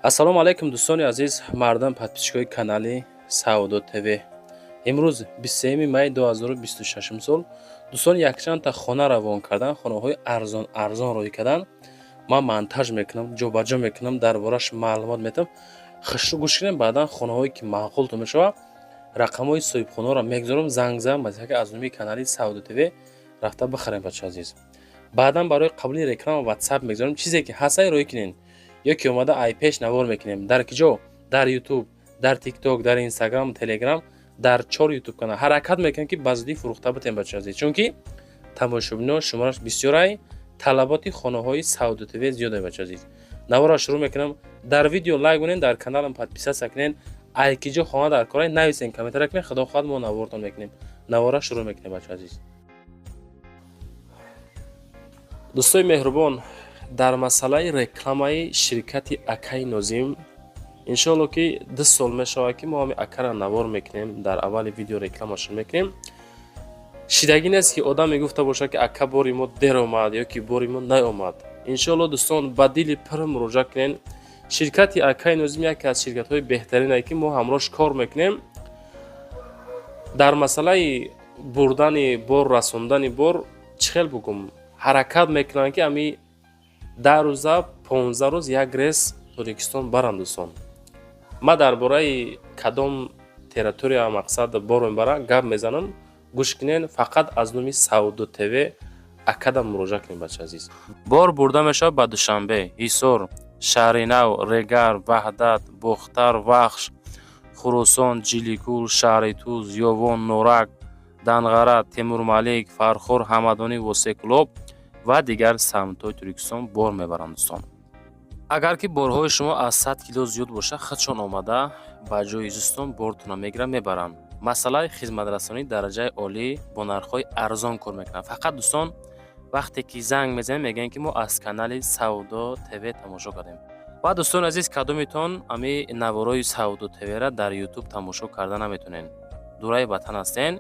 Ассалому алайкум, дӯстони азиз, мардам, подписчикои канали Савдо ТВ. Имрӯз 23 май 2026 сол. Дӯстон, якчандта хона равон кардан, хонаҳои арзон арзон рӯй кардан. Ман монтаж мекунам, ҷобаҷо мекунам, дар бораш маълумот метам. Хушрӯ гӯш кунем, баъдан хонаҳое ки маъқултон мешавад, рақамҳои соҳибхонаро мегузорам, занг зан, масалан, аз номи канали Савдо ТВ рафта бихарем, бача азиз. Баъдан барои қабули реклама WhatsApp мегузорам, чизе ки ҳастай рӯй кунен ё ки омада ай пеш навор мекунем. Дар киҷо? Дар YouTube, дар TikTok, дар Instagram, Telegram, дар чор YouTube канал ҳаракат мекунем, ки ба зудӣ фурӯхта битем, бача азиз, чунки тамошобино шумораш бисёрай, талаботи хонаҳои Савдо ТВ зиёда, бача азиз. Наворро шурӯъ мекунам. Дар видео лайк кунед, дар каналам подписаться кунед. Ай киҷо хона дар корай, нависен, комментария кунед, худо хоҳад, мо навортон мекунем. Навора шурӯъ мекунем, бача азиз. Дӯстои меҳрубон, дар масъалаи рекламаи ширкати акаи Нозим, иншоалло, ки 2 сол мешавад, ки мо ҳами акара навор мекунем, дар аввали видео рекламашон мекунем. Шидагӣ нест, ки одам мегуфта бошад, ки ака, бори мо дер омад ё ки бори мо наомад. Иншоалло, дӯстон, ба дили пур муроҷиат кунед. Ширкати акаи Нозим яке аз ширкатҳои беҳтарине, ки мо ҳамроҳш кор мекунем. Дар масъалаи бурдани бор, расондани бор, чӣ хел бугум, ҳаракат мекунанд, ки ами 10 рӯза, 15 рӯз як рейс Тоҷикистон баранд. Дӯстон, ман дар бораи кадом территория, мақсад, бор мебарам, гап мезанам, гӯш кунен. Фақат аз номи Савдо ТВ акадам муроҷиат кунед, бача азиз. Бор бурда мешавад ба Душанбе, Ҳисор, Шаҳринав, Регар, Ваҳдат, Бохтар, Вахш, Хуросон, Ҷиликул, шаҳри Туз, Ёвон, Норак, Данғара, Темурмалик, Фархор, Ҳамадонӣ, Восекулоб ва дигар самтҳои Тоҷикистон бор мебаранд. Дӯстон, агар ки борҳои шумо аз 100 кило зиёд бошад, худшон омада ба ҷои зистон бортонро мегиранд, мебаранд. Масъалаи хизматрасонии дараҷаи олӣ, бо нархҳои арзон кор мекунанд. Фақат, дӯстон, вақте ки занг мезанем, мегӯем, ки мо аз канали Савдо ТВ тамошо кардем. Ва, дӯстони азиз, кадомитон ами наворои Савдо ТВра дар Ютуб тамошо карда наметонен, дураи ватан ҳастен,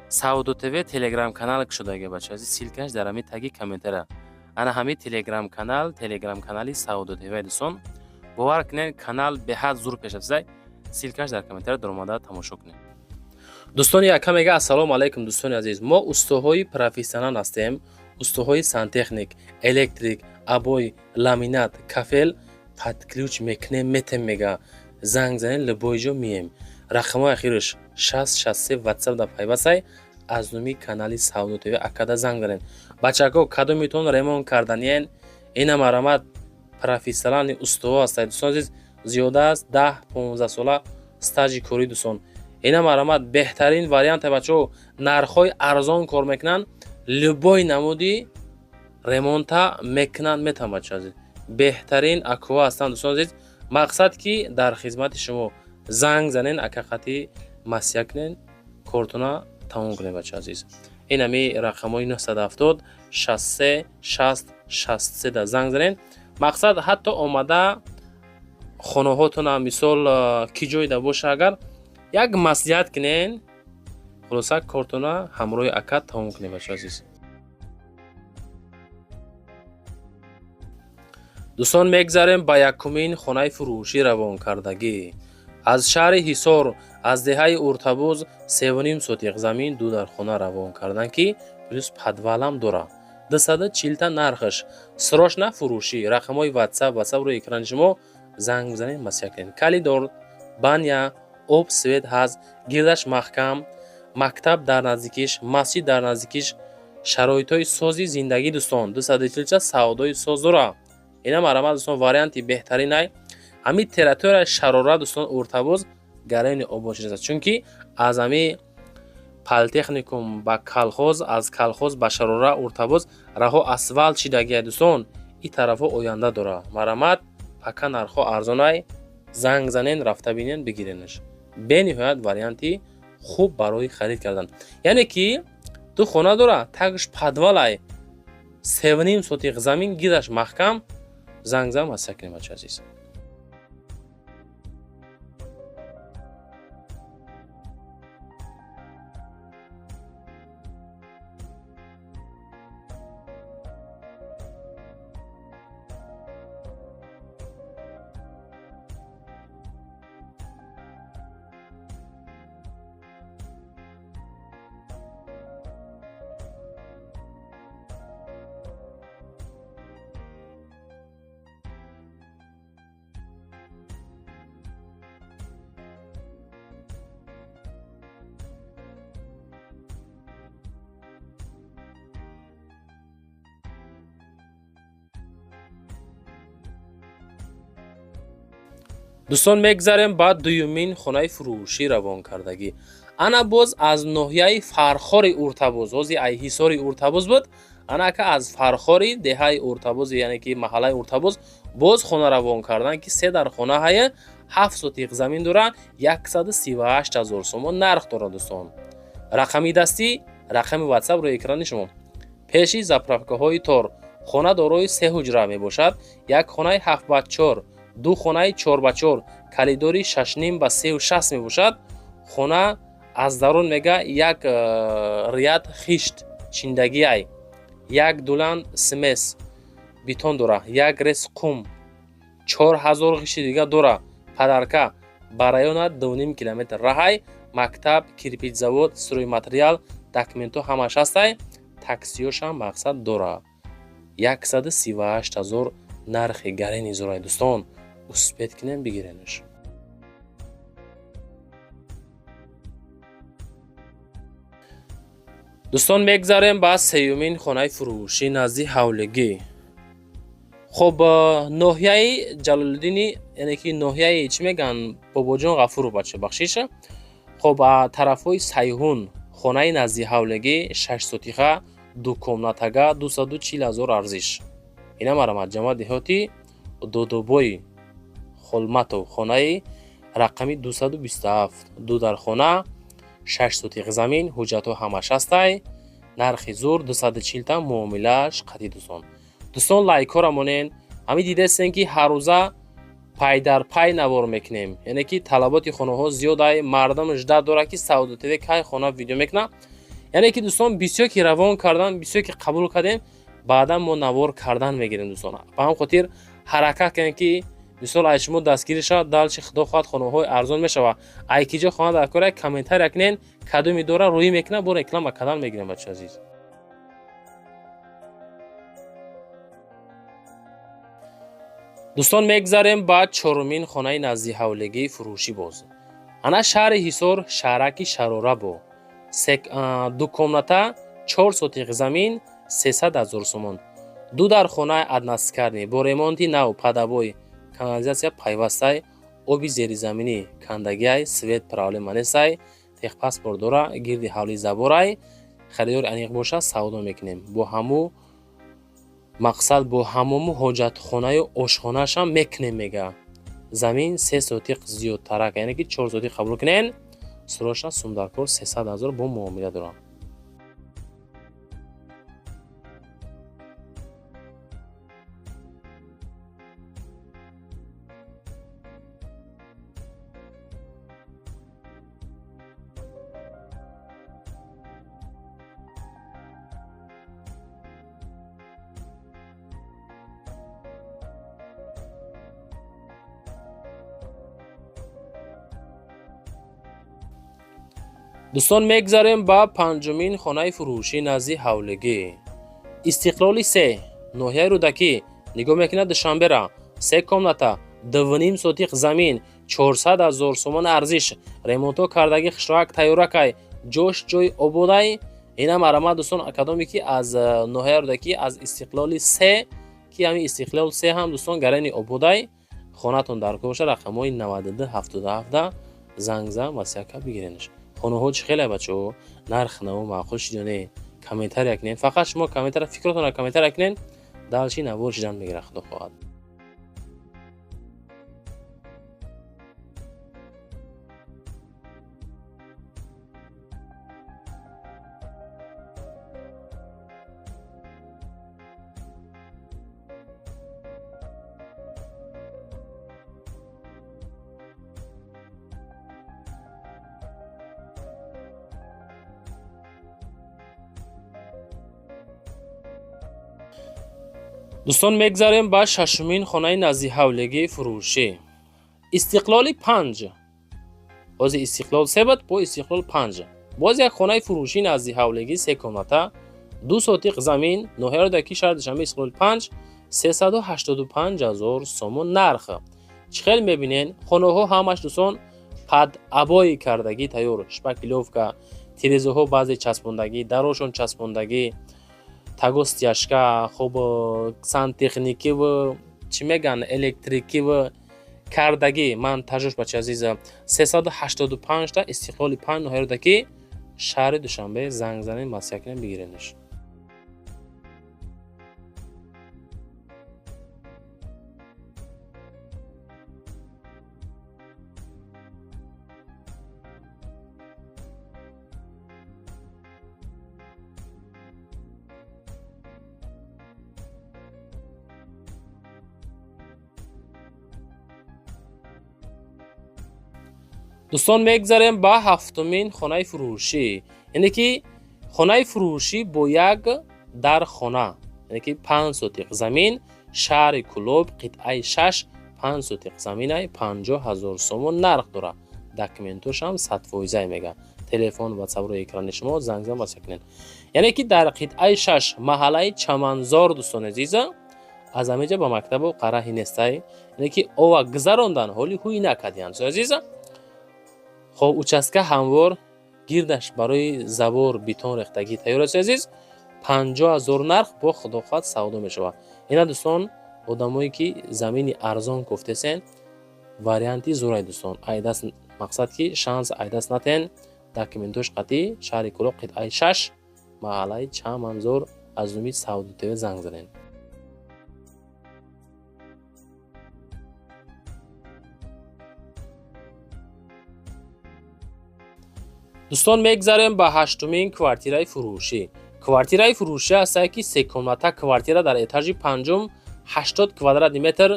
Савдо ТВ телеграм канал кушодаги, бача азиз, ссылкаш дар ҳами таги комментария. Ана ҳами телеграм канал, телеграм канали Савдо ТВ. Дӯстон, бовар кунед, канал беҳад зур пеш рафтаи. Ссылкаш дар комментария, даромада тамошо кунед. Дӯстони ака мега: «Ассалому алайкум, дӯстони азиз, мо устоҳои профессионал ҳастем, устоҳои сантехник, электрик, обои, ламинат, кафел под ключ мекунем, метем», мега. «Занг занед, любой ҷо мием». Рақамҳои ахираш 60 63, Ватсап да пайвастай. Аз номи канали Савдо ТВ акада занг занед. Бачако, кадомитон ремонт карданиен, ина марамат, профессиональный устоҳо ҳастанд, дӯстон азиз, зиёда аз 10-15 сола стажи корӣ. Дӯстон, ина марамат, беҳтарин варианте, бачаҳо, нархҳои арзон кор мекунанд, любой намуди ремонта мекунанд, метавон, бача азиз. Беҳтарин акоҳо ҳастанд, дӯстон азиз. Мақсад, ки дар хизмати шумо. Занг занен, акақатӣ масия кунен, кортона тамом кунед, бача азиз. Ин ҳами рақамҳои 970 63 60 63 да занг занен. Мақсад, ҳатто омада хонаҳотона, мисол, ки ҷойда боша, агар як маслиҳат кунен, хулоса, кортона ҳамроҳи ака тамом кунед, бача азиз. Дӯстон, мегзарем ба якумин хонаи фурӯшӣ равонкардагӣ. Аз шаҳри Ҳисор, аз деҳаи Уртабуз, 3,5 сотиқ замин, ду дар хона равон карданд, ки плюс подвалам дорад. 240 та нархаш. Срочно фурӯшӣ. Рақамҳои ватсап рӯи экрани шумо, занг бизанед, маслиҳат кунед. Коридор, баня, об, свет ҳаст, гирдаш маҳкам, мактаб дар наздикиш, масҷид дар наздикиш, шароитҳои сози зиндагӣ. Дӯстон, 240 ча савдои соз дорад. Ина марамат, дӯстон, варианти беҳтаринай. Ҳамин территорияи Шарора, дӯстон, Уртабоз гарени обод шудааст, чунки аз ҳами политехникум ба Колхоз, аз Колхоз ба Шарора, Уртабоз раҳо асфалт шидагия. Дӯстон, ин тарафҳо оянда дорад. Марамат, пака нархҳо арзонай. Занг занен, рафта бинен, бигиренаш. Бениҳоят варианти хуб барои харид кардан, яъне ки ду хона дорад, тагш подвалай, 3,5 сотиқ замин, гирдаш маҳкам. Занг зан, масия кунем, бача азиз. Дӯстон, мегзарем ба дуюмин хонаи фурӯшӣ равонкардагӣ. Ана боз аз ноҳияи Фархори Уртабоз, ҳози ай Ҳисори Уртабоз буд, ана ака аз Фархори деҳаи Уртабоз, яъне ки маҳаллаи Уртабоз боз хона равон кардан, ки се дар хона ҳая, 7 сотиқ замин дора, 138 000 сомон нарх дорад. Дӯстон, рақами дастӣ, рақами WhatsApp рӯи экрани шумо. Пеши заправкаҳои тор. Хона дорои се ҳуҷра мебошад: як хонаи 7 ба 4, ду хонаи 4 ба 4, калидори 6,5 ба 3,60 мебошад. Хона аз дарун мега як ряд хишт чиндагиай, як дуланд смесь бетон дора, як рес қум, 4000 ғишти дига дора. Падарка ба района 2,5 километр раҳай, мактаб, кирпичзавод, стройматериал, документҳо ҳамаш ҳастай, таксиёшам мақсад дора. 138 000 нархи гарени зурай. Дӯстон, успеть кунем, бигиренаш. Дӯстон, мегзарем ба сеюмин хонаи фурӯшӣ назди ҳавлигӣ. Хоб, ноҳияи Ҷалолиддини, яъне ки ноҳияи чӣ мегӯянд, Бобоҷон Ғафуров, бача, бахшиш. Хоб, тарафҳои Сайҳун хонаи назди ҳавлигӣ, шашсотиха, дукомнатага, 240 000 арзиш. Ина марамат ҷамоат деҳоти Додобой Холматов, хонаи рақами 227, ду дар хона, 6 сотиқ замин, ҳуҷҷатҳо ҳамаш ҳастай, нархи зур 240 та, муомилааш қатъи. Дӯстон, лайкҳоро монен. Ҳамин дидастем, ки ҳаррӯза пай дар пай навор мекунем, яъне ки талаботи хонаҳо зиёдай, мардам ждать дорад, ки Савдо ТВ кай хона видео мекунад. Яъне ки, дӯстон, бисёр ки равон кардан, бисёр ки қабул кардем, баъдан мо навор кардан мегирем. Дӯстон, ба ҳам хотир ҳаракат кунем, ки мисол ай шумо дастгирӣ шавад. Дальше, худо хоҳад, хонаҳои арзон мешавад. Ай ки ҷо хона дар кора, комментария кунен, кадоми дора рӯӣ мекунад, бо реклама кардан мегирем, бача азиз. Дӯстон, мегзарем ба чорумин хонаи назди ҳавлигии фурӯшӣ. Боз ана шаҳри Ҳисор, шаҳраки Шарорабо, ду комната, 4 сотиқ замин, 300 000 сомон. Ду дар хонаи односекарный бо ремонти нав, под обои, канализатсия пайвастай, оби зеризаминӣ кандагиай, свет проблема нестай, техпаспорт дора, гирди ҳавли заборай. Харидори аниқ бошад, савдо мекунем. Бо ҳаму мақсад, бо ҳамому ҳоҷатхонаю ошхонаашам мекунем, мега. Замин 3 сотиқ зиёдтарак, яъне ки 4 сотиқ қабул кунен. Срочно сумдаркор, 300 000 бо муомила дорам. Дӯстон, мегзарем ба панҷумин хонаи фурӯшӣ назди ҳавлигӣ. Истиқлоли 3, ноҳияи Рӯдакӣ, нигоҳ мекунад Душанбера. Се комната, 2,5 сотиқ замин, 400 000 сомон арзиш. Ремонтҳо кардагӣ, хушроак тайёракай, ҷош ҷои ободай. Ина марамат, дӯстон, кадоме ки аз ноҳияи Рӯдакӣ, аз Истиқлоли 3, ки ҳамин Истиқлол 3 ҳам, дӯстон, гарани ободай, хонатон дар кор бошад, рақамҳои 92 77 занг зан, васияка бигиренаш. Хонаҳо чӣ хеле, бачаҳо, нарх наво маъқул шид ё не, комментария кунед. Фақат шумо комментария, фикротонро комментария кунед, дальше навор шидан мегирад, худо хоҳад. Дӯстон, мегзарем ба шашумин хонаи назди ҳавлигии фурӯшӣ. Истиқлоли 5, ҳозир Истиқлол 3 буд, бо Истиқлол 5 боз як хонаи фурӯшӣ назди ҳавлигӣ, се комната, 2 сотиқ замин, ноҳияи Рӯдакӣ, шаҳри Душанбе, Истиқлоли 5, 385 000 сомон нарх. Чӣ хел мебинен, хонаҳо ҳамаш, дӯстон, под обои кардагӣ тайёр, шпаклёвка, тирезаҳо баъзе часпондагӣ, дарошон часпондагӣ, таго стяжка, хоб, сантехникиву, чӣ мегӯянд, электрикиву, Кардагӣ монтажош, бачаи азиза, 385 та Истиқлоли 5, ноҳияи Рӯдакӣ, шаҳри Душанбе. Занг занед, маслиҳат кунед, бигиренаш. Дӯстон, мегзарем ба ҳафтумин хонаи фурӯшӣ, яъне ки хонаи фурӯшӣ бо як дар хона, яъне ки 5 сотиқ замин, шаҳри Кӯлоб, қитъаи 6, 5 сотиқ заминай, 50 000 сомон нарх дорад. Документошам 100%-ай мега. Телефон, ватсап рӯи экрани шумо, занг зан, васия кунед. Яъне ки дар қитъаи 6, маҳаллаи Чаманзор, дӯстони азиза, аз ҳамиҷа ба мактабу қараҳи нестай, яъне ки ова гузарондан, ҳоли ҳуй накардиянд, дӯстони азиза. Хоб, участка ҳамвор, гирдаш барои забор бетон рехтагӣ тайёр аст, азиз. 50 000 нарх, бо худохоҳад савдо мешавад. Ина, дӯстон, одамое ки замини арзон кофтесен, варианти зурай, дӯстон, айдаст мақсад ки шанс айдаст натен. Документош қатъӣ, шаҳри Кӯлоб, қитъаи 6, маҳаллаи Чаманзор, аз номи Савдо ТВ занг занед. Дӯстон, мегзарем ба ҳаштумин квартираи фурӯшӣ. Квартираи фурӯшӣ ҳастае ки секомната квартира дар этажи панҷум, 80 квадратный метр,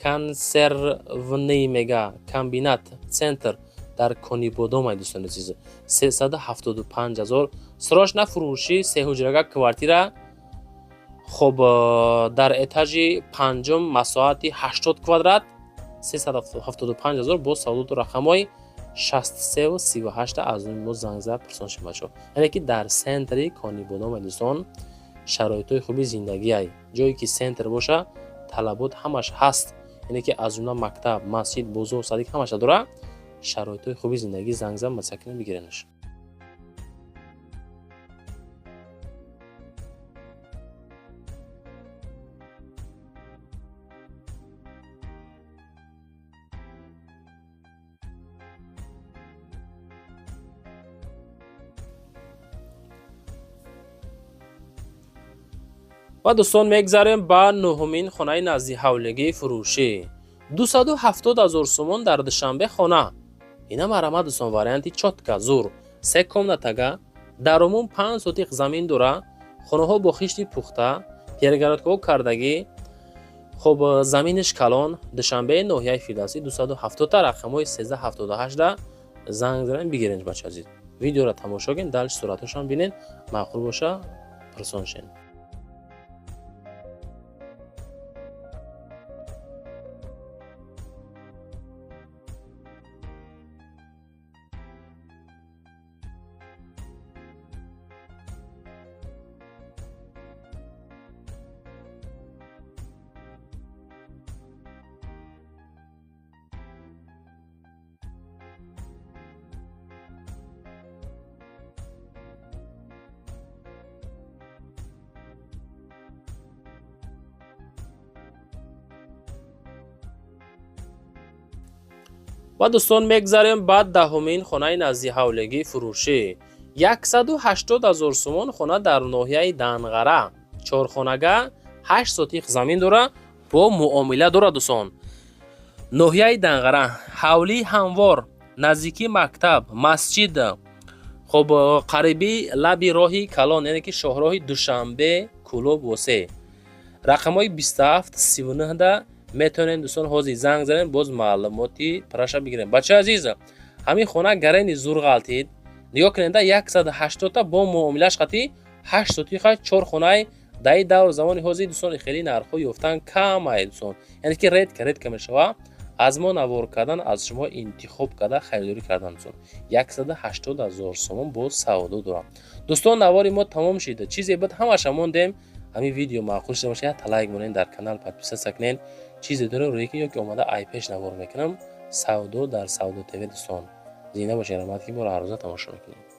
консервный мега комбинат центр дар Конибодомай, дӯстони азиз, 375 000. Срочно фурӯшӣ сеҳуҷрага квартира. Хоб, дар этажи панҷум, масоҳати 80 квадрат, 375 000 бо савдоту рақамҳои 63 38 аз номи мо занг зад, пурсон шуд, бачаҳо. Яъне ки дар центри Конибодом, дӯстон, шароитҳои хуби зиндагиай. Ҷое ки центр боша, талабот ҳамаш ҳаст, яъне ки аз ҷумла мактаб, масҷид, бозор, садик ҳамаша дора, шароитҳои хуби зиндагӣ. Занг зад, масакина бигиренаш. Ва, дӯстон, мегзарем ба нуҳумин хонаи наздиҳавлигии фурӯшӣ, 270 000 сомон, дар Душанбе хона. Ина марҳамат, дӯстон, варианти чётко, зур, се комнатага, дар умум 5 сотиқ замин дора, хонаҳо бо хишти пухта, перегородкаҳо кардагӣ. Хоб, заминиш калон, Душанбе, ноҳияи Фирдавсӣ, 270-та, рақамҳои 1378-да занг занед, бигиред. Бача азиз, видеоро тамошо кунед, дальше суратҳошам бинед, маъқул боша, пурсон шен. Ва, дӯстон, мегзарем ба даҳумин хонаи наздиҳавлигии фурӯшӣ, 180 000 сомон, хона дар ноҳияи Данғара, чорхонага, 8 сотиқ замин дора, бо муомила дорад, дӯстон. Ноҳияи Данғара, ҳавлии ҳамвор, наздикии мактаб, масҷид. Хоб, қариби лаби роҳи калон, яъне ки шоҳроҳи Душанбе Кӯлоб Восе, рақамҳои 27 39-да метавонем, дӯстон, ҳозир занг занем, боз маълумоти праша бигирем. Бачаи азиз, ҳамин хона гарени зур ғалтид. Нигоҳ кунед, 180-та бо муомилаш қатӣ, 8 сотиқа, чор хонаи. Дар ин давр замони ҳозир, дӯстон, хеле нархҳо ёфтан камай, дӯстон, яъне ки редко, редко мешава. Аз мо навор кардан, аз шумо интихоб карда, харидорӣ кардан, дӯстон, 180 000 сомон боз савдо дорам. Дӯстон, навори мо тамом шид. Чизе буд, ҳамаша мондем. Ҳамин видео маъқул шуда бошад, як лайк монед, дар канал подписаться кунед. Чизе дорем, рӯе ки ё ки омада айпеш навор мекунам. Савдо дар Савдо ТВ. Дӯстон, зинда бошед, раҳмат, ки моро ҳаррӯза тамошо мекунед.